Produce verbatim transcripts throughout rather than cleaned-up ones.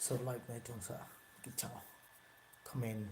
Sa live nai tong sa, kichao. Comment.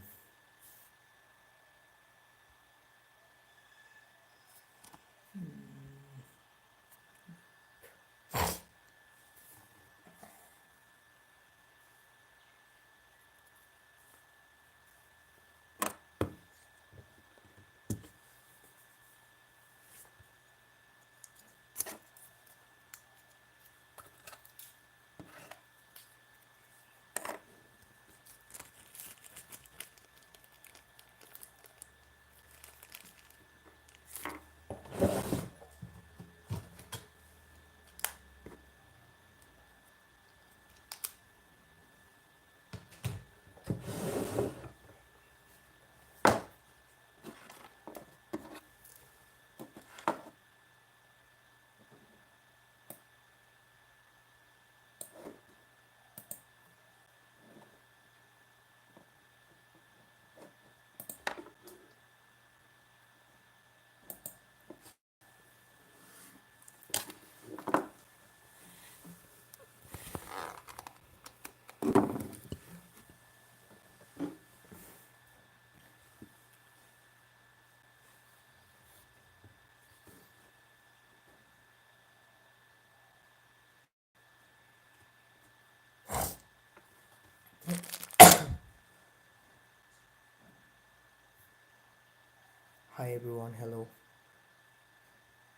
Hi everyone, hello.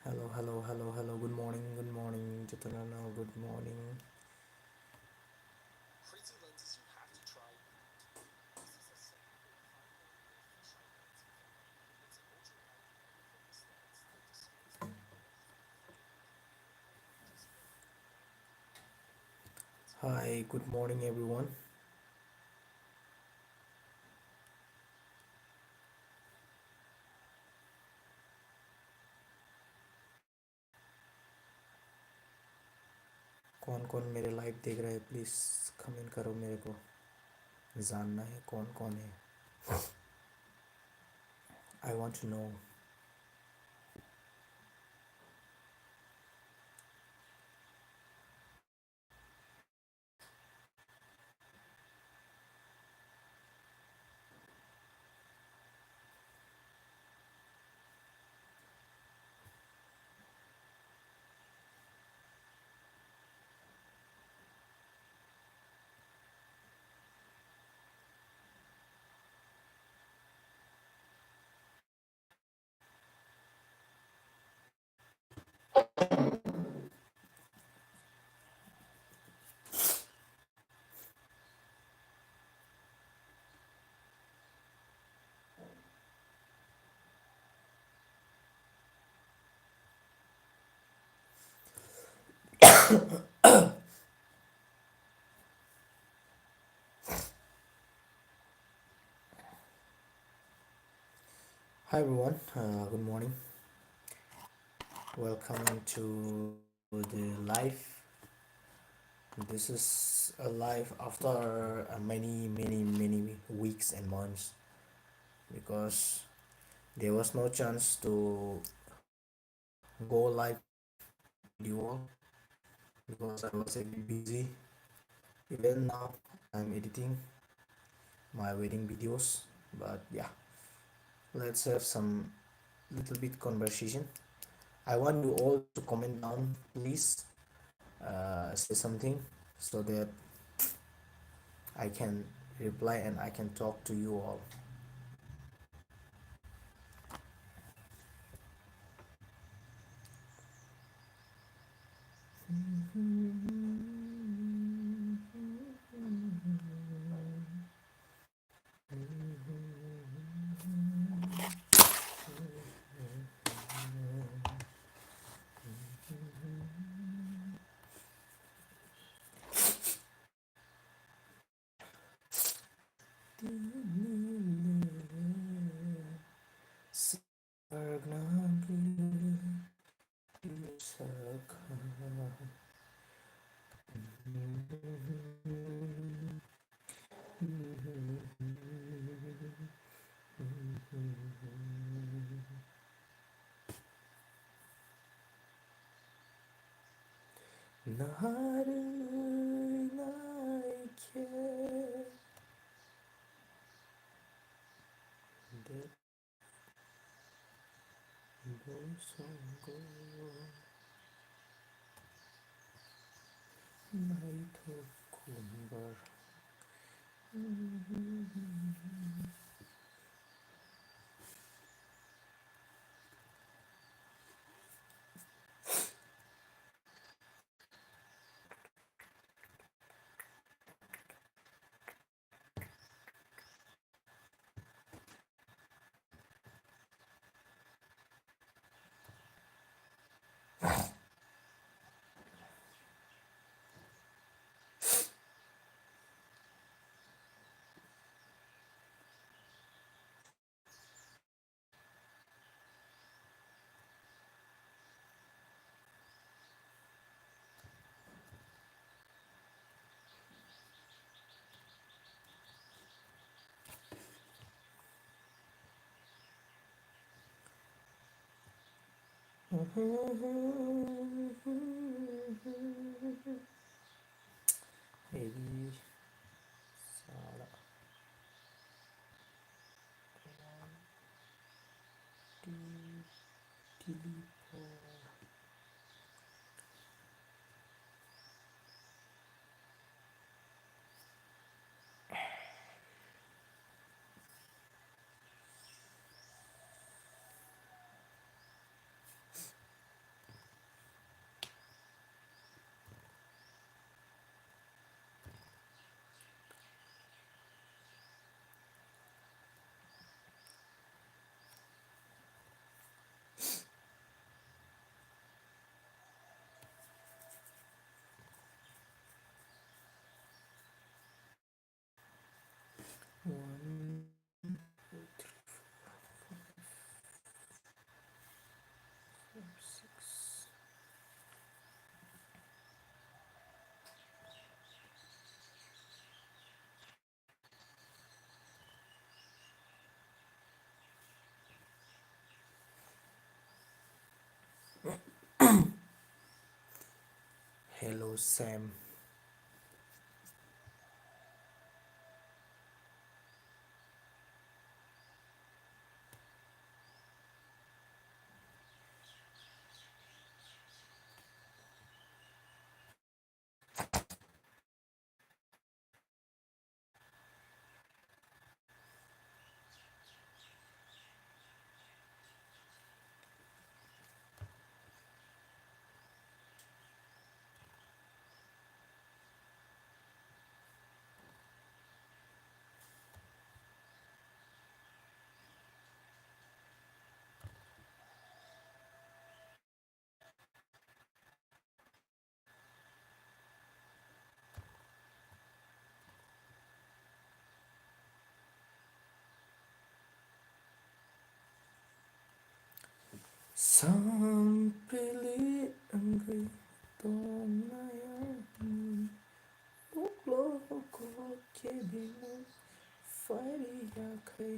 Hello, hello, hello, hello. Good morning, good morning, jotono, good morning. Hi, good morning, everyone. कौन कौन मेरे लाइव देख रहा है, please comment करो मेरे को, जानना है कौन कौन है। I want to know. Hi everyone, uh, good morning. Welcome to the live. This is a live after, uh, many, many, many weeks and months, because there was no chance to go live with you all because I was a bit busy. Even now, I'm editing my wedding videos. But yeah, let's have some little bit conversation. I want you all to comment down, please. Uh, say something so that I can reply and I can talk to you all. Narwgwi naikhe Tongo naithok khumbar. Maybe sala. One, two, three, four. One, two, three, four, five, five, six. Hello, Sam. Sampili wngwi tongnai ang, uklogo kebengno phairiyakhe.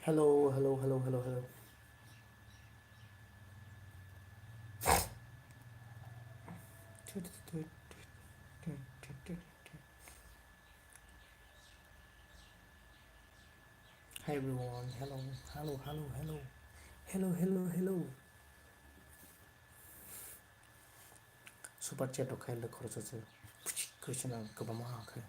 Hello, hello, hello, hello, hello. Everyone, hello, hello, hello, hello, hello, hello, hello. Super chat rok khaile khoroksa se kwchwna kwbangma hakhe.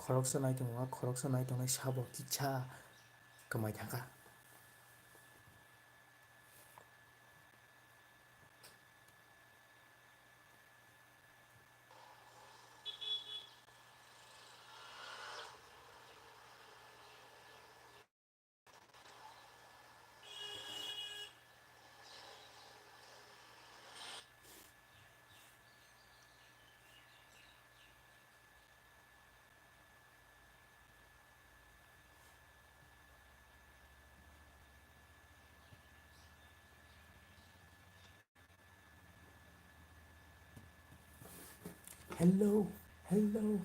Khoroksa nai tongo, khoroksa nai tongnai sabo kisa kwmai thangkha. Hello, hello.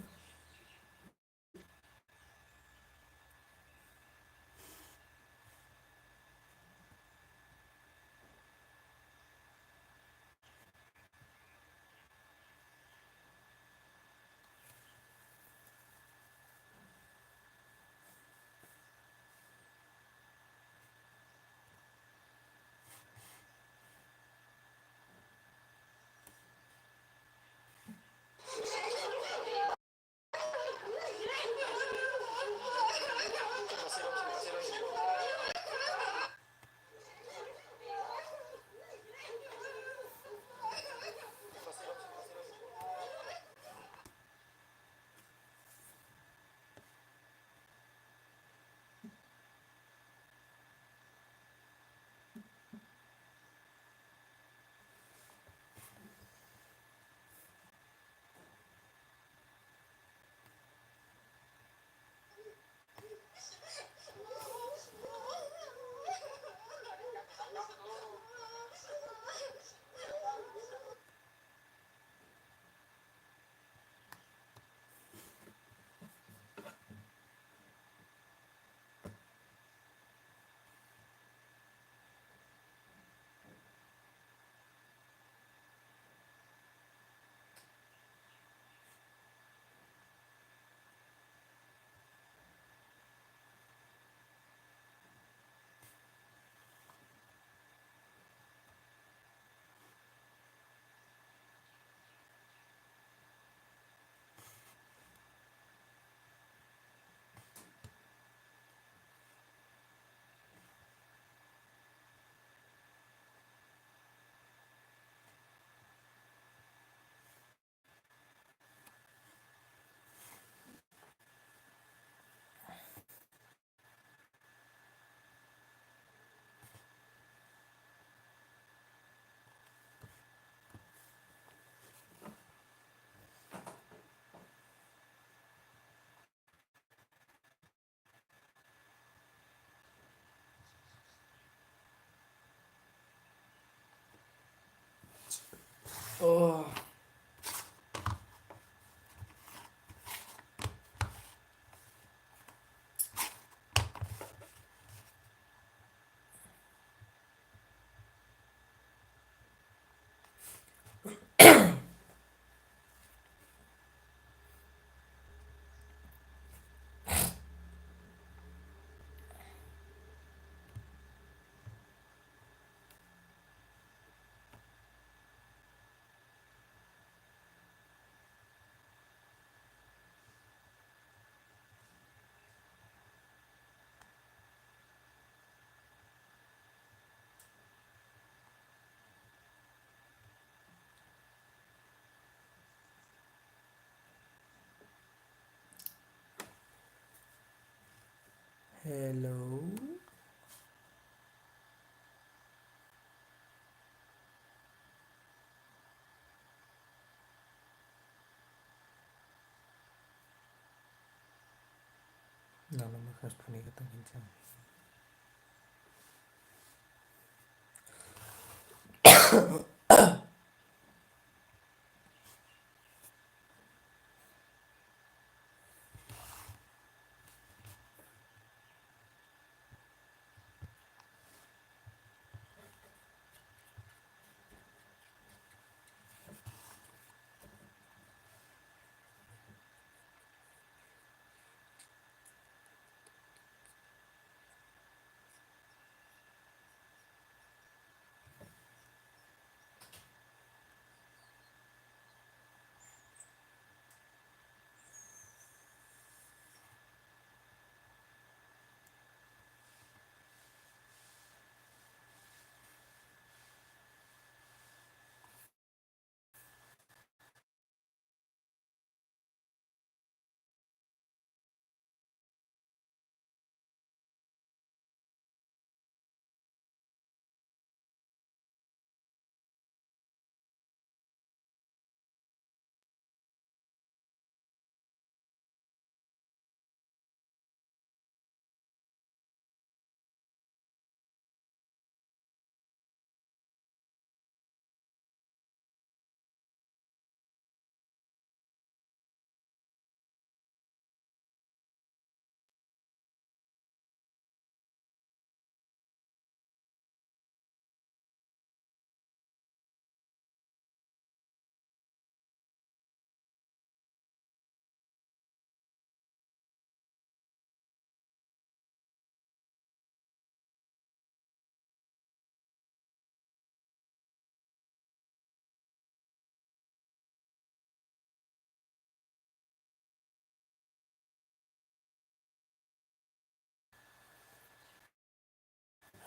Oh. Hello. Nangno mwkhas phunui khe tongkhe chwng.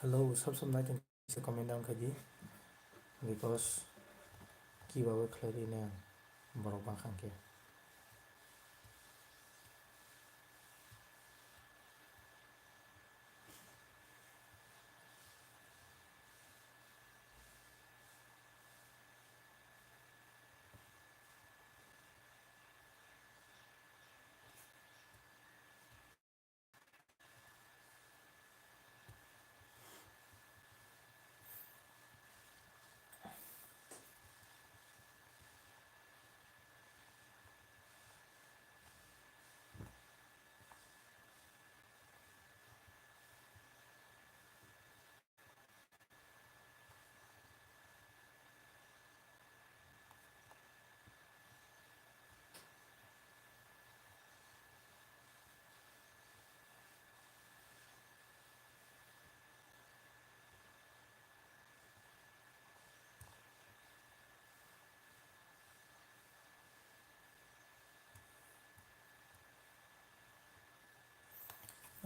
Hello, sab sab nai tong kisa comment down khai di, because kibawe khlai ri nai ang borok bangkha hwnkhe.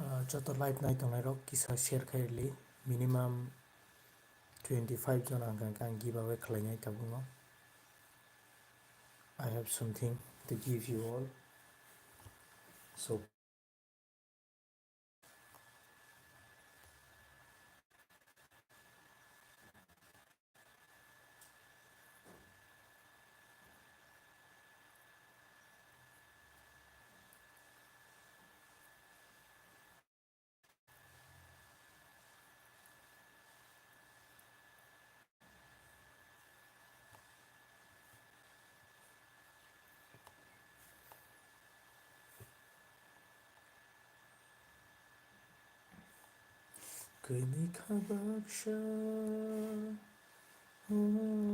Ah, joto live nai tongnai rok kisa share khai rwli, minimum twenty five jon ang, ang, ang giveaway khlainai tabukno. I have something to give you all. So, Kwnwi kha baksa. Kwnwi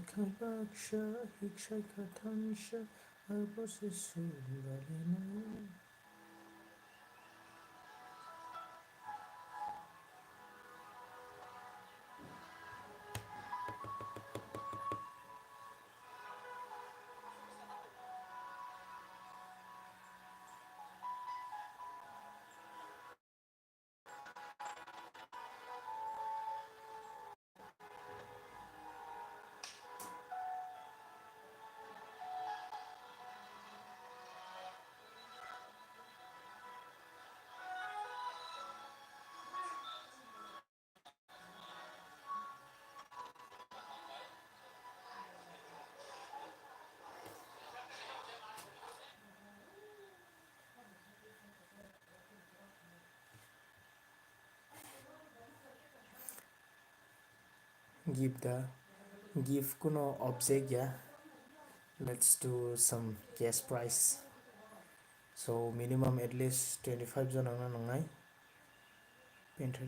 kha baksa, hiksai kha thansa, abo se sundalino. Give the, give kuno object ya. Let's do some cash prize. So minimum at least twenty-five jona no nangnai. Panther,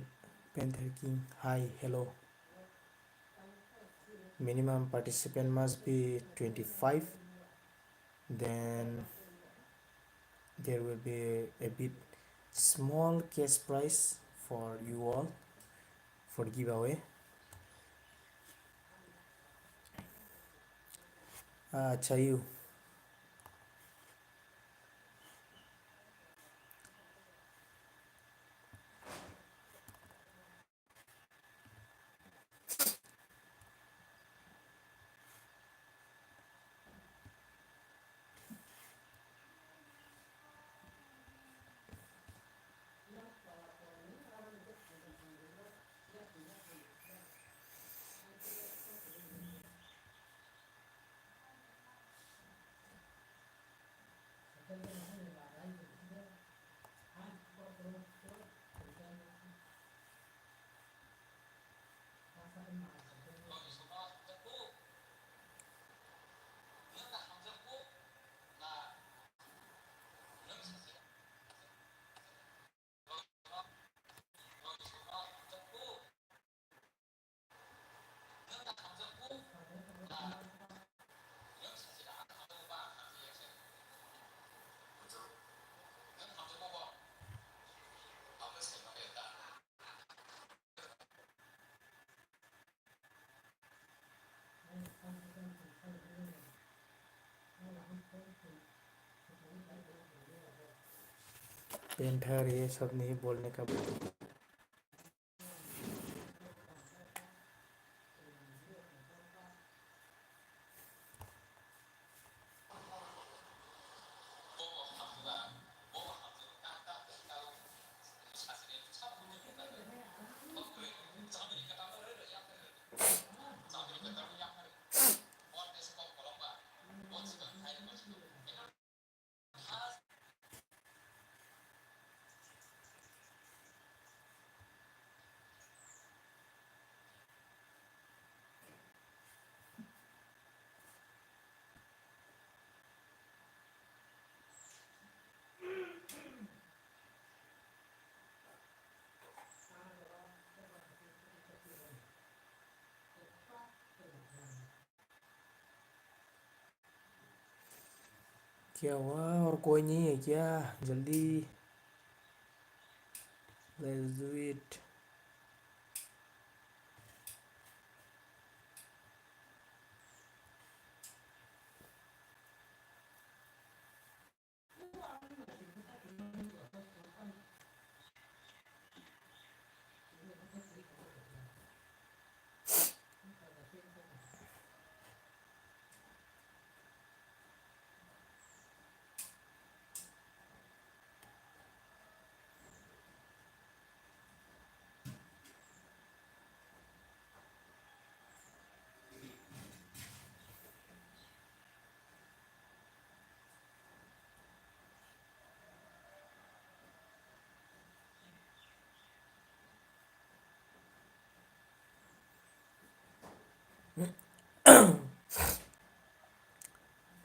Panther King, hi, hello. Minimum participant must be twenty-five. Then there will be a bit small cash prize for you all for giveaway. Acha, you. Painter, ये सब नहीं बोलने का बोल। क्या हुआ? और कोई नहीं है क्या? जल्दी, let's do it.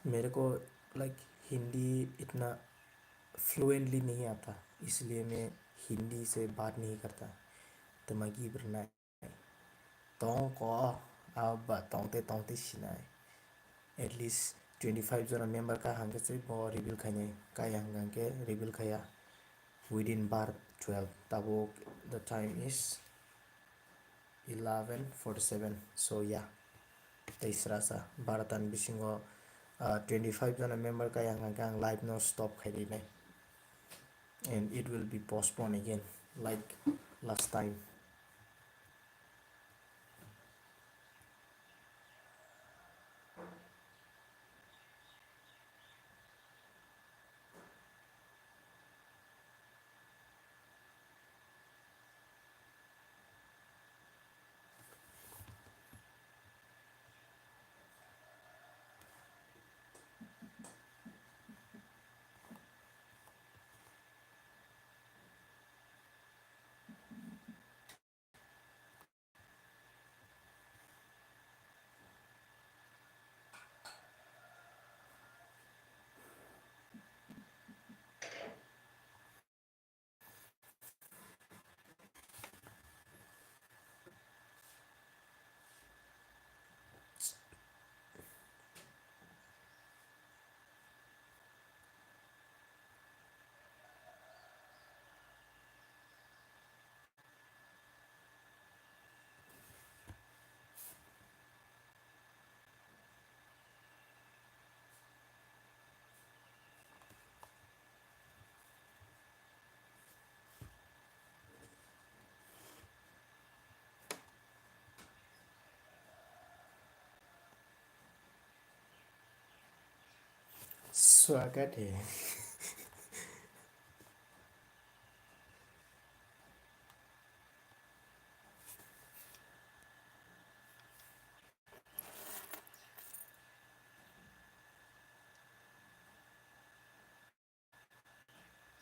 मेरे को, लाइक, हिंदी इतना फ्लुएंटली नहीं आता, इसलिए मैं हिंदी से बात नहीं करता। तो मैं की बोलना है, tong ko, aba tongte tongte sinai. At least twenty five jona member ka hangke se bo reveal khainai, kaya hangke reveal khaya within bar twelve. Tabuk the time is eleven forty seven. So yeah, tei srasa baratan bisingo, ah, twenty five jona member kaya hangke ang live no stop khai rinai, and it will be postponed again like last time. Suakat he.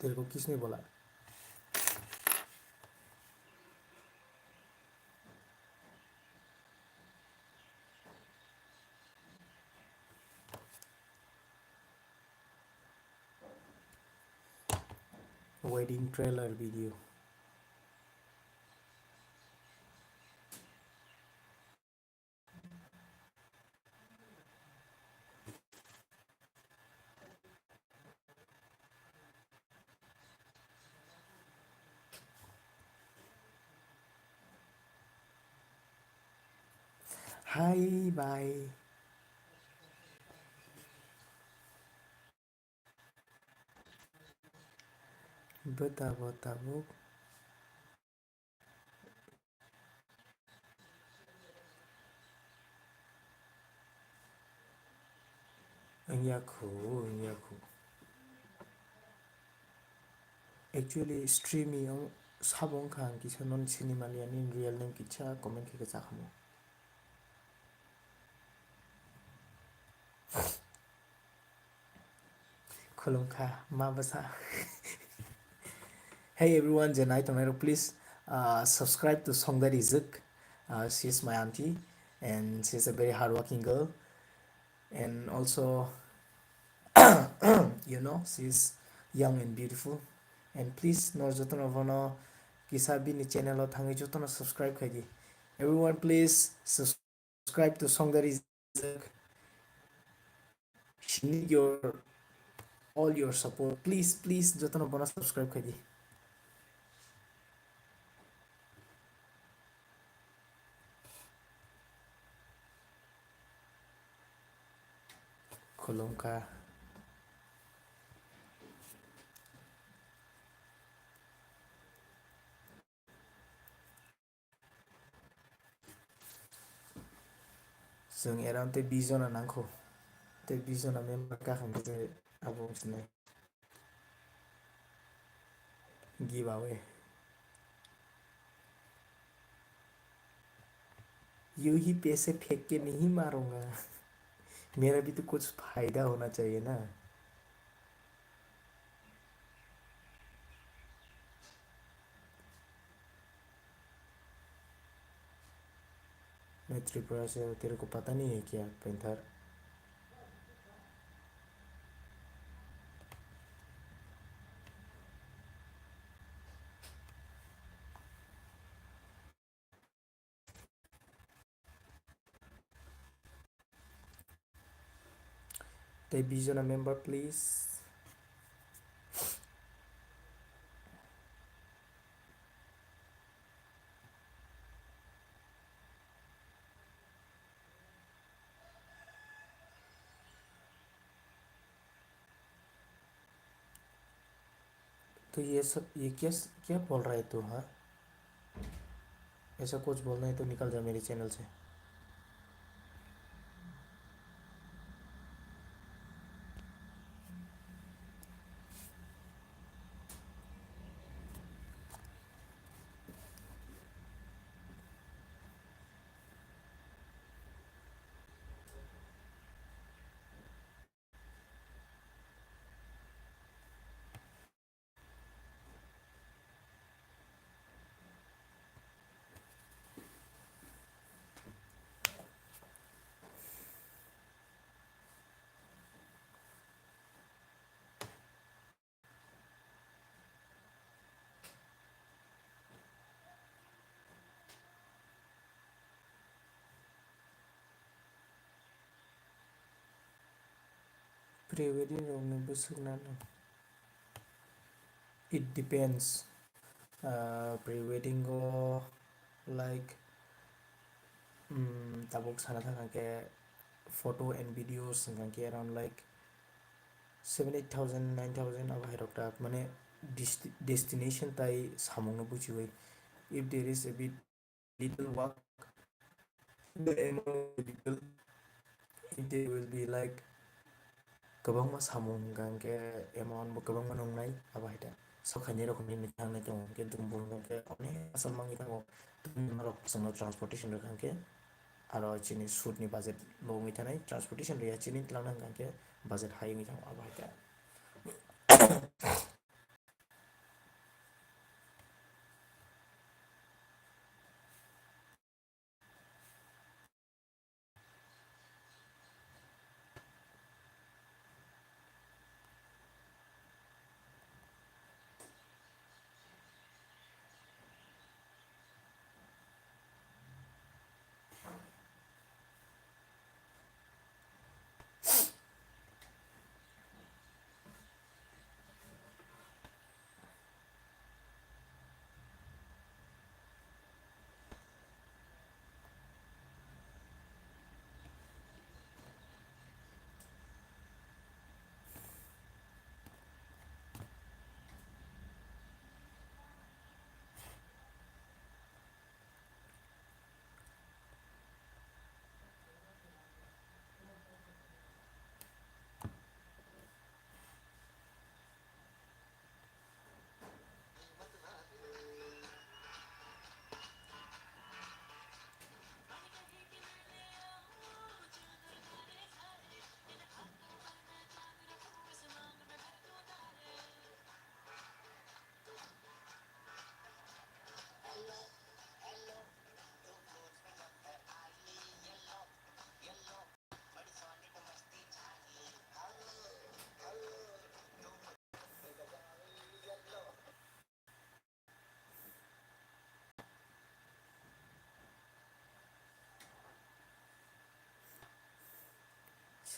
तेरे को किसने बोला? Wedding trailer video. Hi, bye. Bwtabo tabuk. Wngya khu, wngya khu. Actually, stream o sabo wngkha ang kisa non sini maliya, nini real name kisa comment khe kwchak hamo. Khulumkha, ma bwsa. Hey everyone, je nai tongnai rok, please, uh, subscribe to Songda Rijwk. Uh, she is my auntie and she is a very hardworking girl. And also, you know, she is young and beautiful. And please, nor jotono bono kisa bini channel o thangwi jotono subscribe khaidi. Everyone, please subscribe to Songda Rijwk. She need your, all your support. Please, please, jotono bono subscribe khaidi. Khulumkha. Chwng around tei bis jona nangkho. Tei bis jona member kakham khe abo wng sinai. Giveaway. यही पैसे फेंक के नहीं मारूंगा। मेरा भी तो कुछ फायदा होना चाहिए ना। मैं त्रिपुरा से हूँ, तेरे को पता नहीं है क्या, panther? Tei bis jona member, please. तो ये सब, ये क्या, क्या बोल रहा है तू, हाँ? ऐसा कुछ बोलना है तो निकल जा मेरे चैनल से। Pre-wedding rokni bwswk nano? It depends. Ah, pre-wedding o, like, mm, tabuk sana thang khe photo and videos wngkha khe around, like, seven eight thousand, nine thousand abo hai rok ta, mane desti-, destination tai samung no buchiwi. If there is a bit little work, the amount will be little. If there will be, like, kwbangma samung hwnkha hwnkhe amount bo kwbangma nwngnai, abo hai da. Sok khainai rok hinwi thangnai tongo, hwnkhe Dumbur hwnkhe onek asal manwi thango. Norok chwngno transportation rwkha hwnkhe aro chini shoot ni budget bo wngwi thanai, transportation rwya chini twlangna hwnkha hwnkhe budget hai wngwi thango, abo hai da.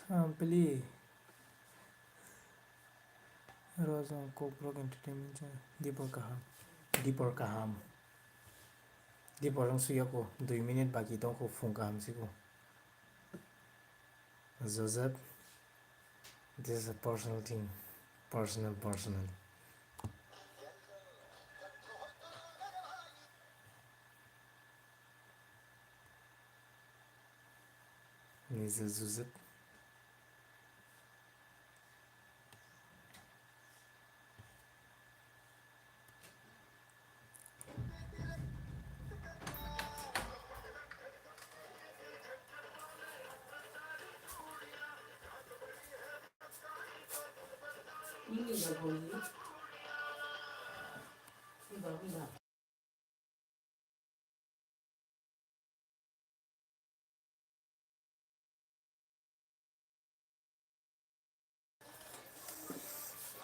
Sampli. Rojong Kokborok Entertainment channel. Dipor kaham. Dipor kaham. Dipor wng suyako. Dui minute baki tongko, phung kaham siko. Joseph, this is a personal thing. Personal, personal. Nizar Joseph.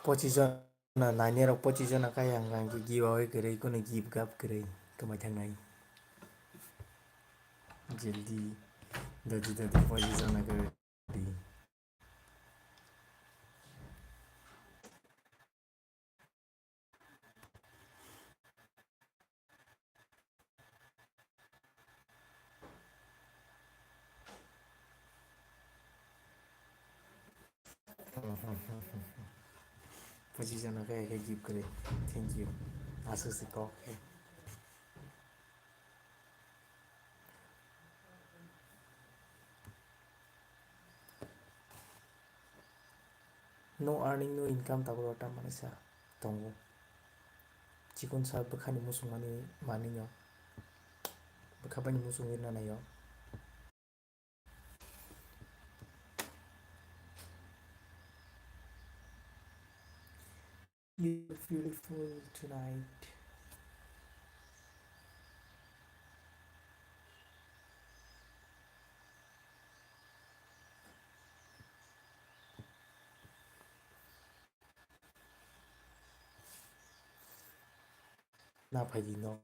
Pochis jona nainai rok, pochis jona kaya hwnka hwnkhe giveaway kwrwi, kunu gift gap kwrwi, kwmai thangnai. Jaldi, dadi dadi pochis jona kwrwi. Pochis jona kaya khe gift kwrwi. Thank you. Aswk se kok khe. No earning, no income, tabuk rota manwi sa tongo. Chikon sa bwkhani muchung mani, manwi no. Bwkha bani muchung rina naio. You look beautiful tonight. Na phaidi no.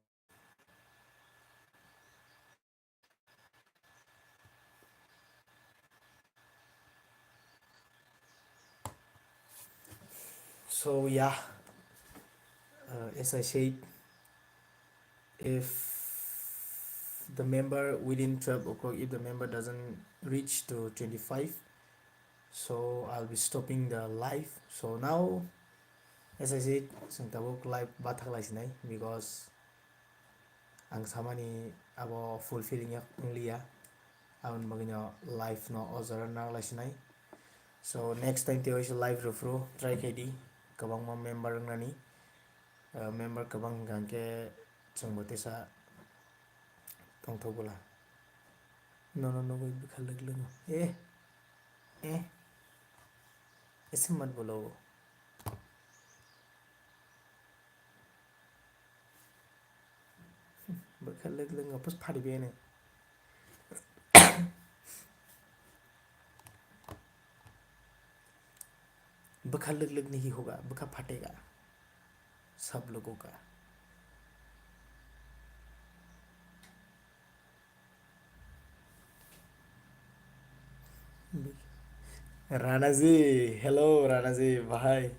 So yeah, uh, as I said, if the member within twelve o'clock, if the member doesn't reach to twenty-five, so I'll be stopping the live. So now, as I said, chwng tabuk live bathak lai sinai, because ang samani abo fulfilling yak wng liya, aboni bagwino live no o jora nang lai sinai. So next time tei waisa live rw phuru try khai di, kwbangma member wngnani. Uh, member kwbang hwnkha hwnkhe chwngbo tesa tongthok bwla. Nono nugwi bwkha lwk lwngo. Eh, eh, ese mat bolo. Bwkha lwk lwk apus phari bene. Bwkha lwk lwk ni hi hoga, bwkha phatega. Sab logo ka. Ranaji, hello Ranaji, bahai.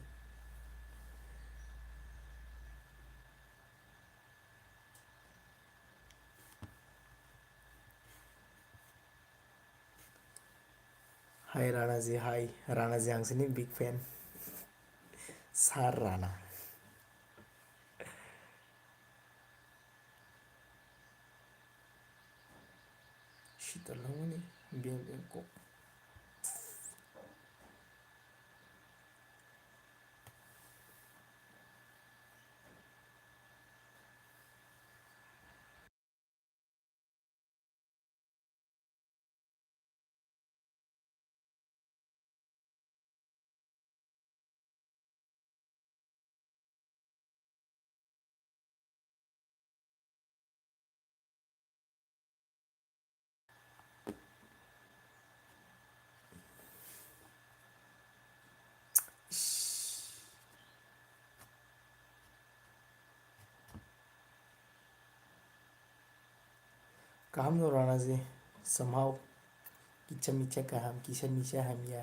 Hi Ranaji, hi. Ranaji ang sini big fan. Sir Rana. Sita langmani beng beng kok. Kaham no Ranaji, somehow kisa misa kaham, kisa misa hamya.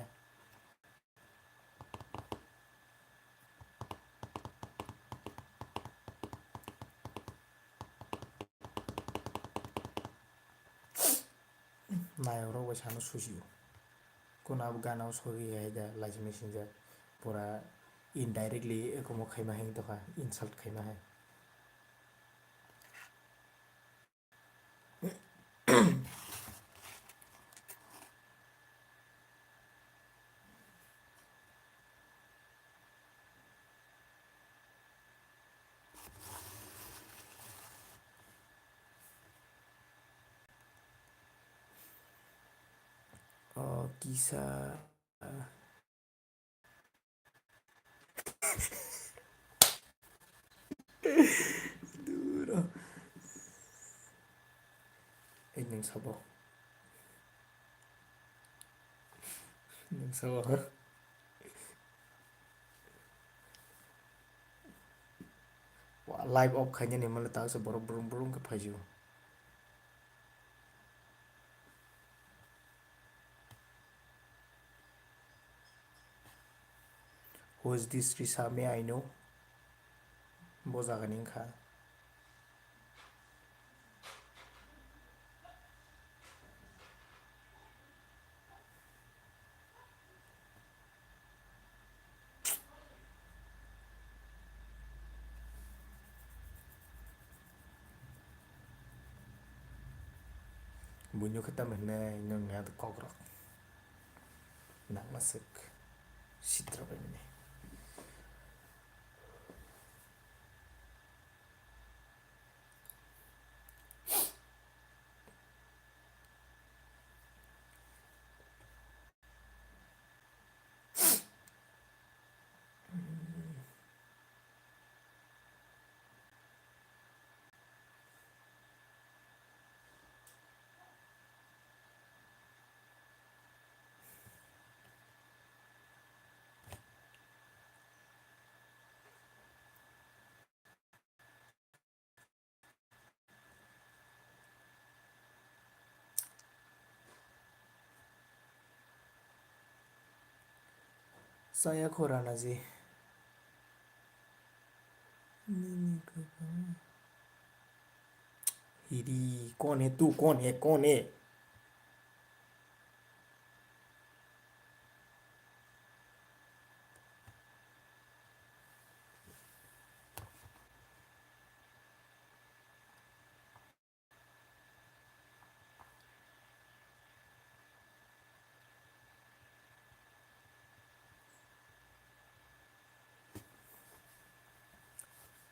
Nayokrok bai sano susi o. Kono abo gana o sori hai da lachi messenger. Pura indirectly ekomo khaima hai tokha, insult khaima hai. O kisa. Duro. Eh, nwng sabo. Nwng sabo, ha? Wa, live off khainani male taksa borok brum brum khe phaijio. Who is this Risa? May I know? Bo jagani wngkha. Buino khe tamo hinwi nwng ya kokrok. Nangma swk sitra bai mani. Chaya kho Ranaji. Nini kwbang. Hiri, कौन है तू, कौन है, कौन है?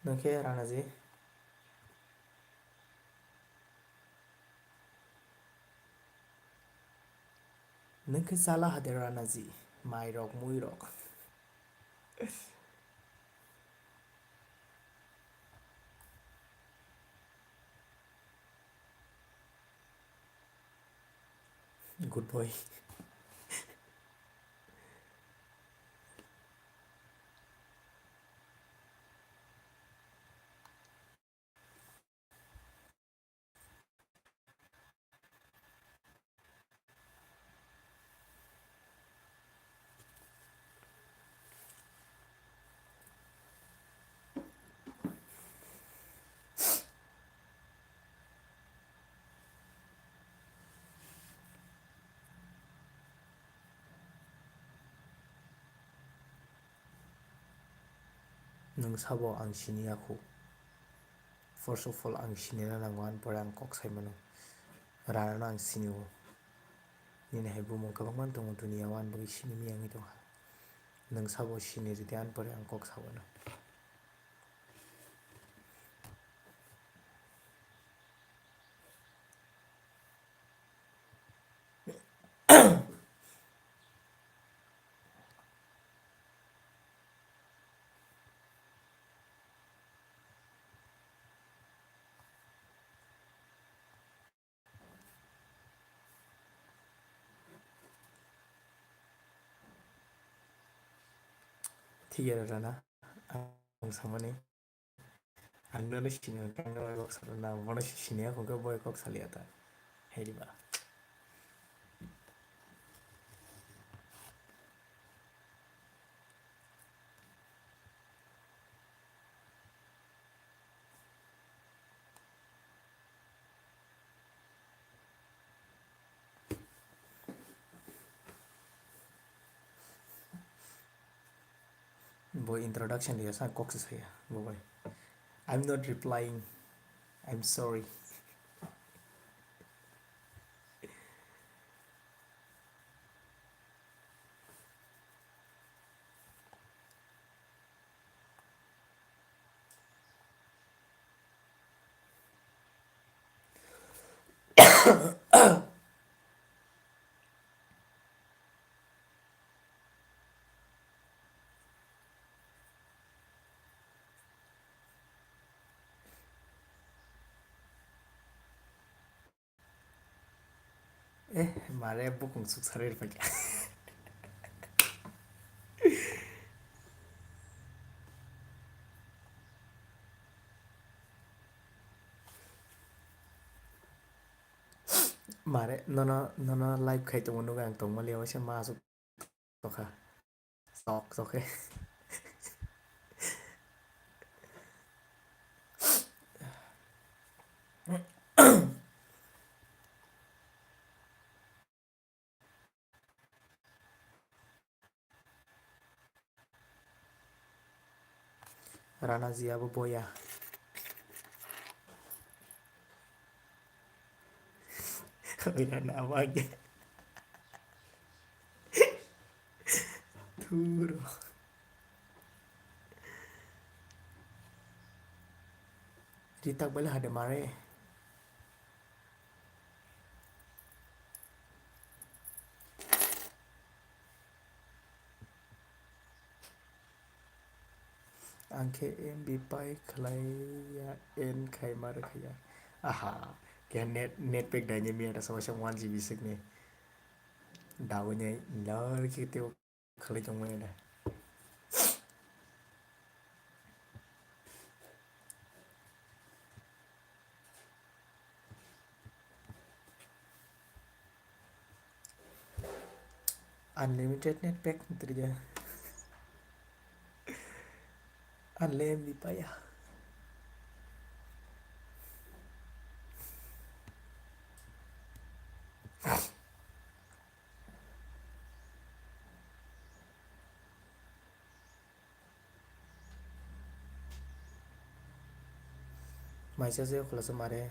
Nwng khe Ranaji. Nwng khe chala hade Ranaji, mairok, muirok. Good boy. Nwng sabo ang sini ya khu. First of all, ang sinina nango, ani pore ang kok sai mano. Rana no ang sini o. Nini hai bumung kwbangma tongo duniya o, ani bagwi sini miyangwi tongkha. Nwng sabo sini ridi, ani pore ang kok sa mano. Thik ya Rana, ang samani. Ang nono sini, ang nono kok salo na, bono sini ya, kok boy kok sali ata. Hei di ba. Bo introduction dia sa kok se saya bo bai. I'm not replying. I'm sorry. Eh, mare bukung suk sari rwphaikha. Mare, nono, nono live khai tongo, nugo ang tongma liya, waisa ma asuk tokha. Sok, sok khe. Rana ji abo boya. Rana abo age. Thuro. Ritak bale hade mare. Ang khe M B pai khlai ya, en khai ma rwkha ya. Aha, khe net, net pack daini miya da sama sama one G B swkni. Dawi nai lor khe tei khalai tongmani da. Unlimited net pack twiya. Unlimited paya. Maisa se khulasa mare.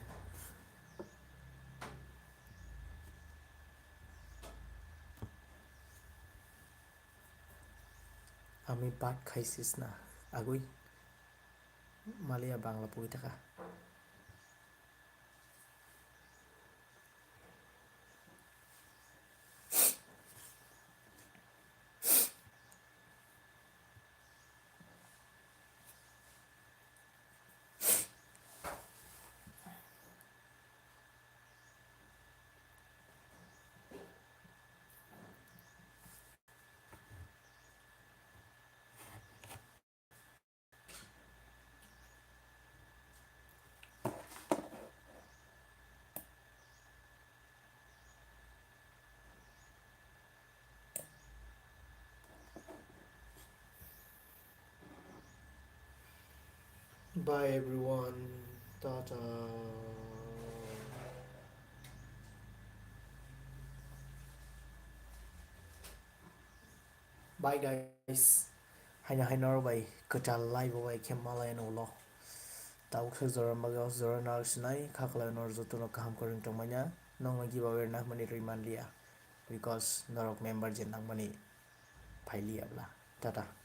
Ami bat khai sisna agwi. Malia Bangla pui taka. Bye everyone. Tata. Bye guys. Haino haino bai kwtal live bai khe malai no ulo. Tabuk se jora maga jora nar sinai khaklai nor joto no kaham koring tongmanya. Nong no giveaway na mani rwi manliya. Because norok member je nangmani phailiya bla. Tata.